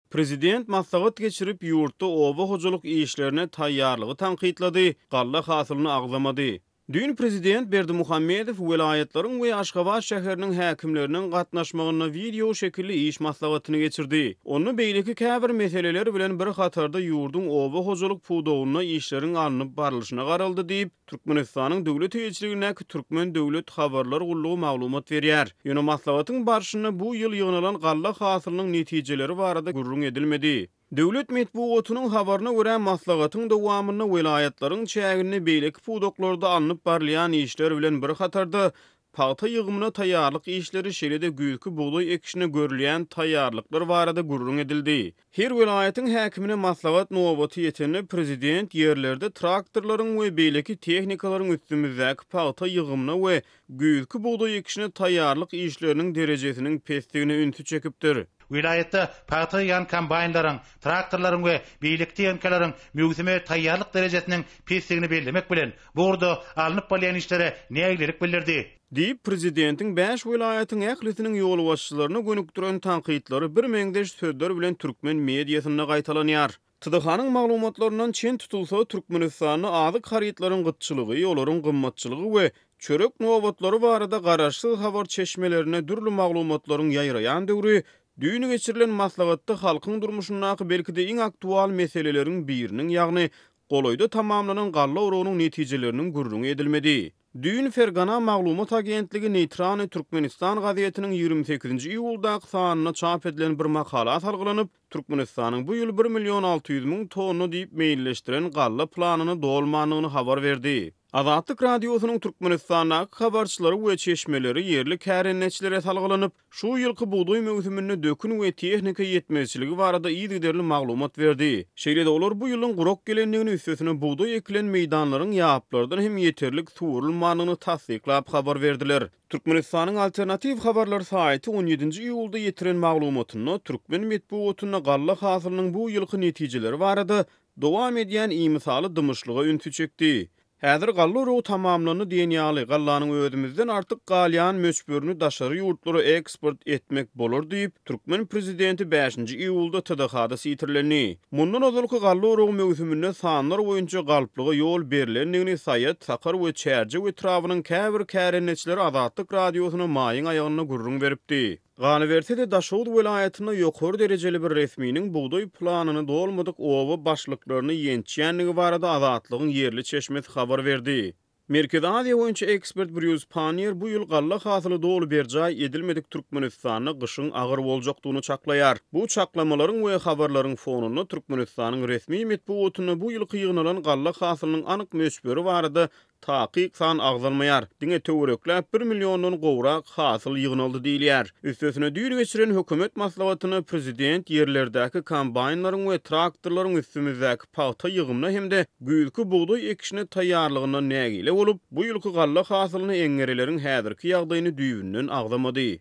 Prezident maslahat geçirip, ýurtda oba hojalyk işlerine taýýarlygy tankytlady, galla hasylyny agzamady. Düýn prezident Berdimuhamedow welaýatlaryň we Aşgabat şäheriniň häkimleriniň gatnaşmagynda wideo şekilli iş maslahatyny geçirdi. Onda beýleki käbir meseleler bilen bir hatarda ýurduň oba hojalyk pudagynda işleriň alnyp barlyşyna garaldy diýip, Türkmenistanyň döwlet eýeçiligindäki Türkmen döwlet habarlar gullugy maglumat berýär. Ýöne maslahatyň barşynda bu ýyl ýygnalan galla hasylynyň netijeleri barada gürrüň edilmedi. Döwlet metbugatynyň habaryna görä, maslahatyň dowamynda welaýatlaryň çäginde beýleki pudaklarda alnyp barylýan işler bilen bir hatarda, pagta ýygymyna taýýarlyk işleri, şeýle-de güýzki bugdaý ekişine görülýän taýýarlyklar barada gürrüň edildi. Her welaýatyň häkimine maslahat nobaty ýetende, prezident ýerlerde traktorlaryň we beýleki tehnikalaryň üstümizdäki pagta ýygymyna we güýzki bugdaý ekişine taýýarlyk işleriniň derejesiniň pesdigine ünsi çekipdir. Welaýatda pagta ýygýan kombaýnlaryň, traktorlaryň we beýleki tehnikalaryň möwsüme taýýarlyk derejesiniň pesdigini bellemek bilen, bu ugurda alnyp barylýan işlere nägilelik bildirdi. Diýip, prezidentiň bäş welaýatyň ählisiniň ýolbaşçylaryna gönükdiren tankytlary birmeňzeş sözler bilen türkmen mediasynda gaýtalanýar. TDH-nyň maglumatlaryndan çen tutulsa, Türkmenistanda azyk harytlaryň gytçylygy, olaryň gymmatçylygy we çörek nobatlary barada garaşsyz habar çeşmelerinde dürli maglumatlaryň ýaýraýan döwri, düýn geçirilen maslahatda halkyň durmuşyndaky belki-de iň aktual meseleleriň biriniň, ýagny golaýda tamamlanan galla oragynyň netijeleriniň gürrüňi edilmedi. Düýn Fergana maglumat agentligi Neýtralnyý Türkmenistan gazetiniň 28-nji iýuldaky sanynda çap edilen bir makala salgylanyp, Türkmenistanyň bu ýyl bir million 600 müň tonna diýip meýilleşdiren galla planyny dolmandygyny habar berdi. Azatlyk Radiosynyň Türkmenistandaky habarçylary we çeşmeleri ýerli kärendeçilere salgylanyp, şu ýylky bugdaý möwsüminde dökün we tehnika ýetmezçiligi barada yzygiderli maglumat berdi. Şeýle-de olar bu ýylyň gurak gelendigini, üstesine bugdaý ekilen meýdanlaryň ýaplardan hem ýeterlik suwarylmandygyny tassyklap habar berdiler. Türkmenistanyň Alternatiw habarlar saýty on ýedinji iýulda ýetiren maglumatynda türkmen metbugatynda galla hasylynyň bu ýylky netijeleri barada dowam edýän imisala dymyşlyga ünsi çekdi. Häzir galla oragy tamamlandy diýen ýaly, gallanyň özümizden artyk galýan möçberini daşary ýurtlara eksport etmek bolar diýip, türkmen prezidenti bäşinji iýulda TDH-da sitirlendi. Mundan ozalky galla oragy möwsüminde sanlar boýunça galplyga ýol berlendigini Saýat, Sakar we Çärjew etrabynyň käbir kärendeçileri Azatlyk Radiosyna maýyň aýagynda gürrüň beripdi. Galyberse-de, Daşoguz welaýatynda ýokary derejeli bir resminiň bugdaý planyny dolmadyk oba başlyklaryny ýençýändigi barada Azatlygyň ýerli çeşmesi habar berdi. Merkezi Aziýa boýunça ekspert Brýus Panniýer bu ýyl galla hasyly doly berjaý edilmedik Türkmenistanda gyşyň agyr boljakdygyny çaklaýar. Bu çaklamalaryň we habarlaryň fonunda Türkmenistanyň resmi metbugatynda bu ýylky ýygnalan galla hasylynyň anyk möçberi barada Takyk san agzalmaýar, diňe töwerekläp bir milliondan gowrak hasyl ýygnaldy diýilýär. Üstesine düýn geçiren hökümet maslahatynda prezident ýerlerdäki kombaýnlaryň we traktorlaryň üstümizdäki pagta ýygymyna hem-de güýzki bugdaý ekişine taýýarlygyndan nägile bolup, bu ýylky galla hasylyny eňňereleriň häzirki ýagdaýyny düýbünden agzamady.